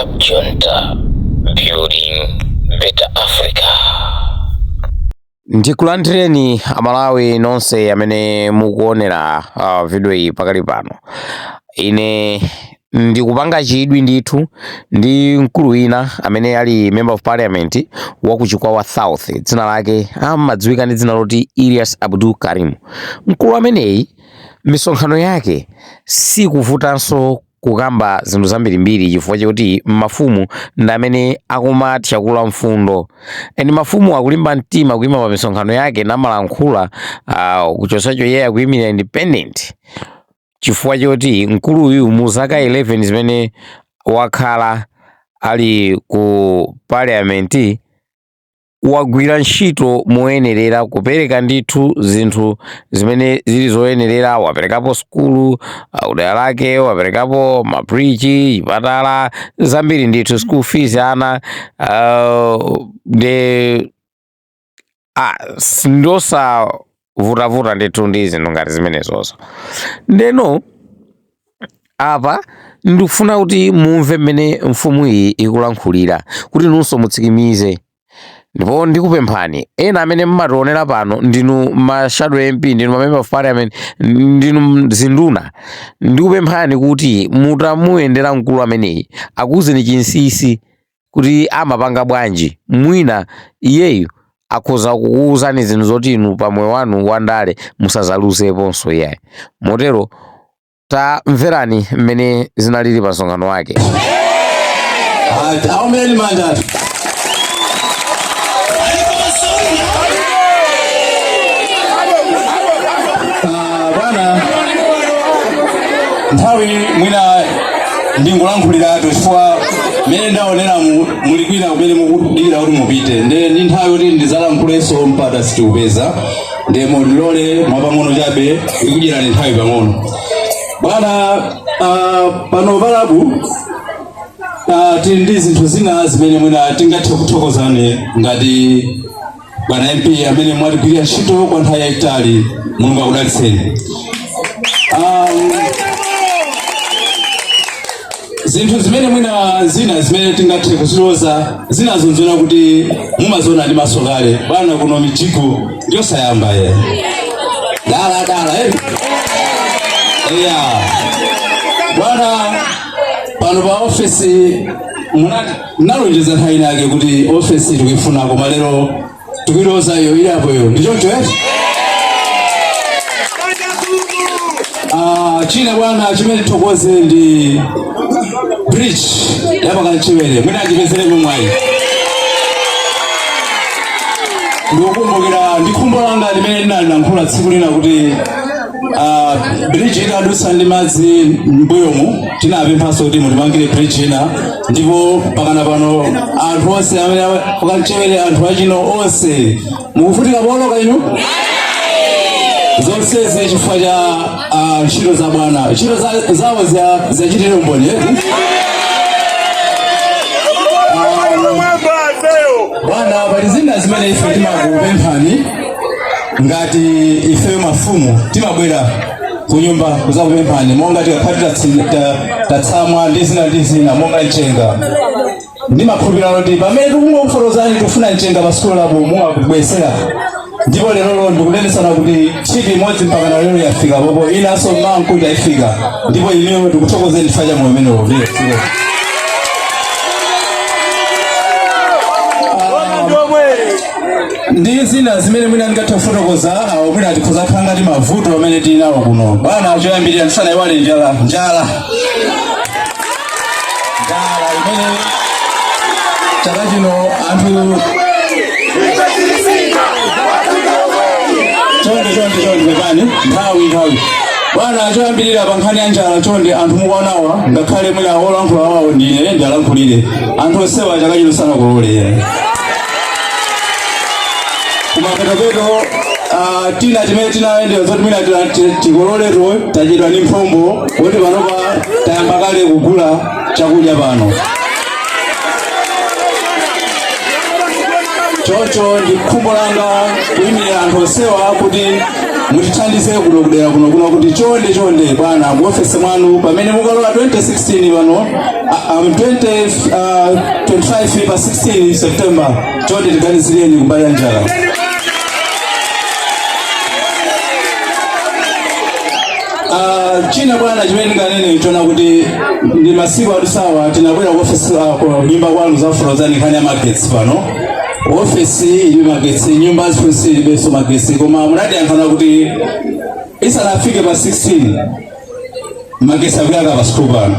Lab Junta, building better Africa. Ndikulandireni Amalawi nonse amene mukuonera video iyi pakali pano. Ine ndikupanga chidwi ndithu ndi mkulu wina amene ali member of parliament wa ku Chikwawa South, dzina lake amadziwika ndi dzina loti Elias Abdul Karim. Mkulu ameneyi misonkhano yake sikuvutanso kukamba zinthu zambirimbiri chifukwa chakuti mafumu ndi amene akumathyakula mfundo and mafumu akulimba mtima kuyima pa misonkhano yake namalankhula, kuchosacho iye akuyimirira independent chifukwa choti mkuluyu mu zaka 11 zimene wakhala ali ku parliament wagwira ntchito moyenerera, kupereka ndithu zinthu zimene zili zoyenerera. Waperekapo sukulu kudera lake, waperekapo mabridge, chipatala, zambiri ndithu, school fees ana, ndi ndosavutavuta ndithu ndi zinthu ngati zimenezozo. Ndeno apa ndikufuna kuti mumve mmene mfumu iyi ikulankhulira kuti nunso mutsikimize. Ndipo ndikupemphani ena amene mmationera pano, ndinu ma shadow MP, ndinu ma member of parliament, ndinu zinduna, ndikupemphani kuti mutamuyendera mkulu ameneyi akuwuzeni chinsinsi kuti amapanga bwanji. Mwina iyeyu akhoza kukuwuzani zinthu zoti inu pa moyo wanu wandale musazaluzeponso iyayi. Motero tamverani mmene zinalili pa msonkhano wake. Aombeni manja athu. Bwana, nthawi mwina ndingolankhuliratu chifukwa mmene ndaonera muli kwina kumene mukudikira kuti mupite, nde ndi nthawi yoti ndizalankhulenso mpata sitiupeza, nde mundilole mwapang'ono chabe ndikudyerani nthawi pang'ono. Bwana, pano palabu tili ndi zinthu zina zimene mwina tingathe kuthokozani ngati bwana MP amene mwatigwirira ntchito kwa nthawi yayitali. Mulungu akudalitseni. Zinthu zimene mwina zina zimene tingathe kuziloza, zinazo nzoona kuti mumaziona ndi maso kale. Bwana, kuno mijigo ndiyosayamba ye dala dala, eh? Eya bwana, pano pa ofesi munalonjeza nthawi inake kuti ofesi tikuifuna, koma lero tikuiloza iyo ili apoyo, ndi choncho eh? China bwana chimene tithokoze ndi bridge ya pa Kanchewere, mwina andipezereko mwayi. Ndikukumbukira ndi khumbo langa limene ndinalankhula tsiku lina kuti bridge itadutsa ndi madzi m'mbuyomu, tinapemphanso kuti mutimangire bridge ina, ndipo pakana pano anthu onse amene ku Kanchewere, anthu achino onse mukuvutika pooloka inu, zonsezi chifukwa cha ntchito za bwana, ntchito zawo zachitire umboni, eh? Bwana, pali zina zimene ife timakupemphani ngati ife mafumu, timabwera kunyumba kuzakupemphani monga tikakhala tatsamwa ndi zina ndi zina monga mchenga. Ndimakhulupirira kuti pamene tikungokufotokozani tikufuna mchenga pa sukulu lapo, mumabwesera, ndipo lerolo ndikunenesana kuti ntchito imodzi mpaka na lero yafika popo, inanso mmankuti ayifika, ndipo inuyo ndikuthokozeni chifukwa cha moyo umenewo. Ndiyo, ndiyo. Ndi zina zimene mwina ndingathe kufotokoza awo, mwina tikhoza kukhala ngati mavuto amene tili nawo kuno. Bwana, choyambirira ndisanayiwale, njala, njala, njala imene chaka chino anthu, chonde chonde chonde, pepani, nthawi nthawi. Bwana, choyambirira pa nkhani ya njala, chonde anthu mukuonawa, ngakhale mwina olankhula wawo ndine ndialankhulire anthu onsewa, chaka chino sanakolole. Kumapetopeto tina timene tinayendera zoti mwina tikololeto, tachedwa ndi mphombo kuti panopa tayamba kale kugula chakudya pano. Choncho ndi khumbo langa kuyimirira anthu onsewa kuti Mutithandize kuno kudera kuno kuno kuti chonde chonde bwana, mu ofesi mwanu pamene mukalowa 2016 pano, 20, 25 pa 16 September, chonde tiganizireni kumbali ya njala. China bwana chimene ndinganene nchona kuti ndi masiku adusawa tinabwera ku ofesi, ku nyumba kwanu zafotokozani nkhani ya magetsi. Pano ofesi ilibe magetsi, nyumba aziphunzitsi ilibenso magetsi, koma munatiyankhana kuti isanafike pa 16 magetsi akuyaka pa sukulu pano,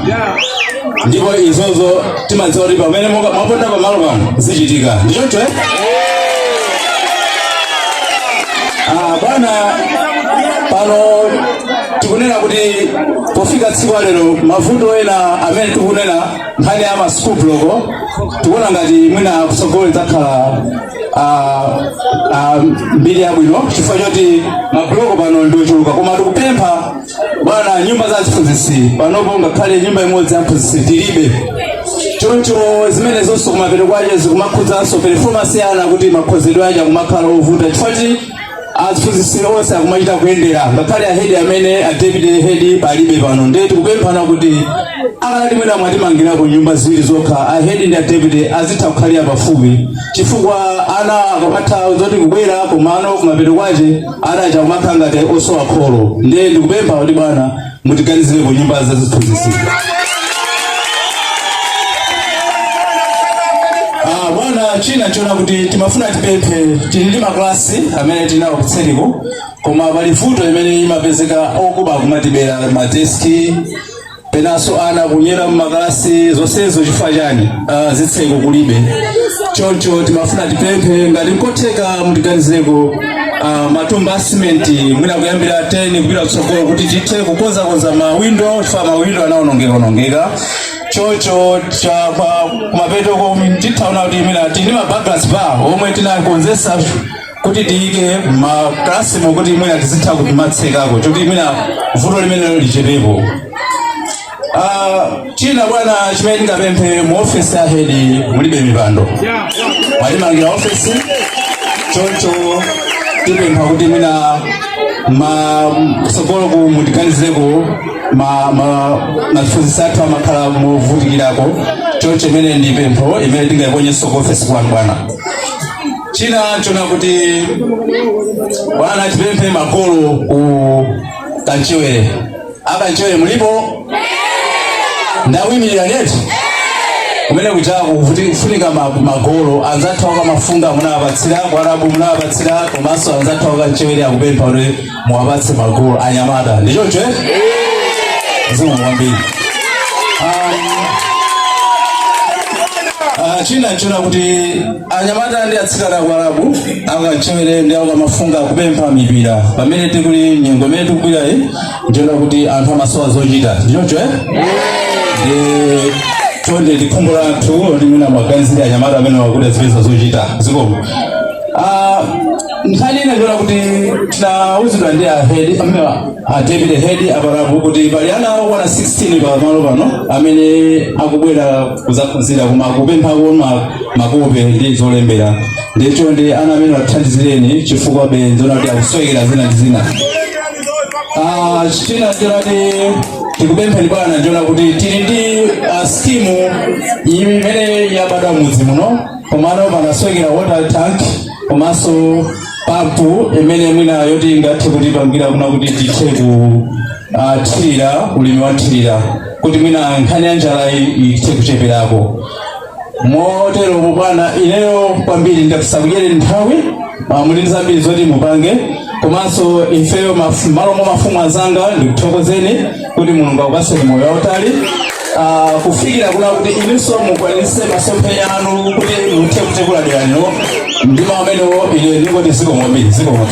ndipo izozo timadziwa kuti pamene mwaponda pamalo pano zichitika. Ndi choncho, eh? Ah, bwana, pano tikunena kuti pofika tsiku la lero mavuto ena amene tikunena nkhani ya ma school block, tikuona ngati mwina kutsogolo idzakhala mbiri yabwino chifukwa choti mabloko pano ndi ochuluka. Koma tikupempha bwana, nyumba za aziphunzitsi panopo ngakhale nyumba imodzi ya mphunzitsi tilibe. Choncho zimene zonso kumapeto kwache zikumakhudzanso performance ya ana, kuti makhozedwe ache akumakhala ovuta chifukwa choti aziphunzitsi onse akumachita kuyendera, ngakhale a head amene a deputy head palibe pano. Ndiye tikupemphana kuti akanati mwina mwatimangirako nyumba ziwiri zokha, a head ndi a deputy azitha kukhalira pafupi, chifukwa ana akamatha zoti kubwera komano kumapeto kwache ana aja kumakhala ngati osowa kholo. Ndiye ndikupempha kuti bwana, mutiganizireko nyumba za ziphunzitsi. Ah, bwana, china chona kuti timafuna tipemphe, tili ndi maklasi amene tinawo kutseriko, koma pali vuto imene imapezeka, okuba kumatibera madeski, penanso ana kunyera mmakalasi. Zonsezo chifukwa chani? Zitseko kulibe. Choncho timafuna tipemphe ngati nkotheka mutiganizireko matumba a simenti mwina kuyambira 10 kupita kutsogolo, kuti tithe kukonzakonza mawindo chifukwa mawindo anaonongeka onongeka. Choncho cha kumapetoko tithaona kuti mwina tili ndi ma burglar bar omwe tinakonzesa kuti tiyike makalasimo kuti mwina tizitha kumatsekako, choti mwina vuto limenelo lichepepo. China bwana chimene ndingapemphe, mu ofesi ya head mulibe mipando. Mwatimangira ofesi, choncho tipempha kuti mwina ma kutsogoloku mutiganizireko, ma ma maphunzitsi athu amakhala movutikirako. Choncho imene ndi pempho imene tingayiponyenso ku ofesi kwanu bwana. China chona kuti bwana, tipemphe magolo ku Kanchiwere. Akanchiwere mulipo? Ndakuyimirira neti kumene kuchako kufunika magolo. Anzathu akamafunga munawapatsira, ku Arabu munawapatsira, komanso anzathu akanchiwere akupempha kuti muwapatse magolo anyamata. Ndi choncho, eh? Zikomo kwambiri. China nchona kuti anyamata ndi atsikana ku Arabu, akanchiwere ndi akamafunga akupempha mipira. Pamene tikuli nyengo imene tikubwerayi, nchona kuti anthu amasowa zochita. Ndichoncho, eh? Ndi chonde tikhumbo lathu kuti mwina mwaganizire anyamata amene wakuda zipeza zochita. Zikomo. Nkhani ina nchona kuti tinauzidwa ndi a head amene a deputy head aparabu kuti pali ana okwana 16 pamalo pano amene akubwera kudzaphunzira, koma akupemphako makope ndi zolembera. Ndiye chonde ana amene wathandizireni, chifukwa benzona kuti akusowekera zina ndi zina. China nchonati tikupempheni bwana, nchona kuti tili ndi scheme imene yabadwa mudzi muno, komano panasowekera water tank komanso pampu imene mwina yoti ingathe kutipangira kuna kuti tithe ku thirira ulimi wa thirira, kuti mwina nkhani ya njala ithe kucheperako. Motero bwana, ineyo kwambiri ndakusakudyereni nthawi. Muli ndi zambiri zoti mupange, komanso ifeyo malo mwa mafumu azanga ndikuthokozeni kuti Mulungu akupaseni moyo wautali, kufikira kuna kuti inunso mukwanitse masomphenya anu kuti muthe kutekula dera lino. Ndi mawu amenewo ine ndingoti zikomo kwambiri. Zikomo.